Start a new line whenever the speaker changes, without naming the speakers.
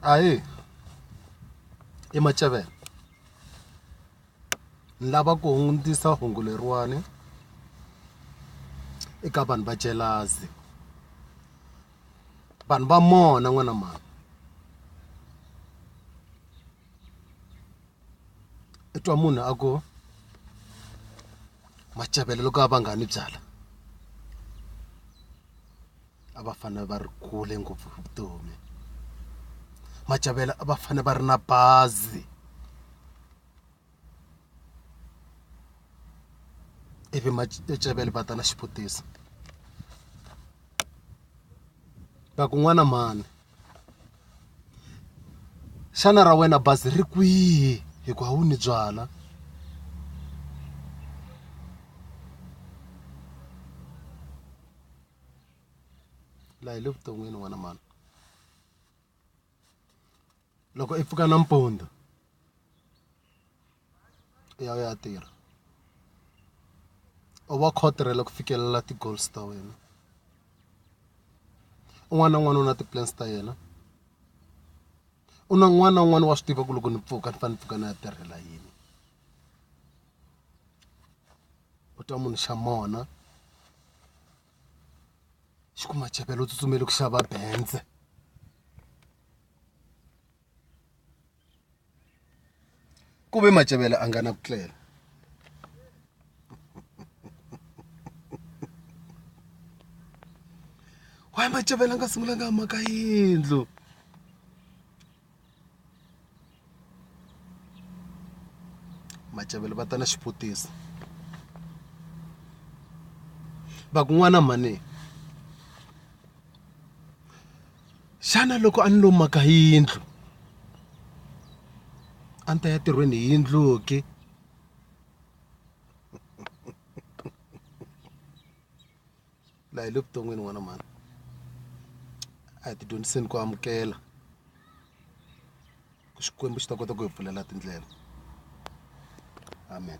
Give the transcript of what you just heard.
Ahee i Macavela ni lava ku hundzisa hungu leriwani eka vanhu va jealousy vanhu va mona n'wana mhani i twa munhu a ku Macavela loko a va nga nwi byalwa a va fanele va ri kule ngopfu hi vutomi Macavela a va fanele va ri na bazi ivi Macavela va ta na xivutiso va ku n'wana mhani xana ra wena bazi ri kwihi hikuva a wu nwi byalwa. Laha hi le vuton'wini n'wana mhani loko i pfuka nampundzu u ya u ya tirha u va u kha u tirhela ku fikelela ti-goals ta wena un'wana na un'wana u na ti-plans ta yena u na un'wana na un'wana wa swi tiva ku loko ni pfuka ni fanele ni pfuka ni ya tirhela yini u twa munhu xa mona xi ku Macavela u tsutsumele ku xava Benz. Ku ve Macavela a nga na ku tlela why Macavela a nga sungulanga a maka yindlu. Macavelo va ta na xivutiso va ku n'wana mhani xana loko a ni lo maka yindlu a ni ta ya ntirhweni hi yindlu ke laha hi le vuton'wini n'wana mhani a hi ti dyondziseni ku amukela ku Xikwembu xi ta kota ku hi pfulela tindlela amen.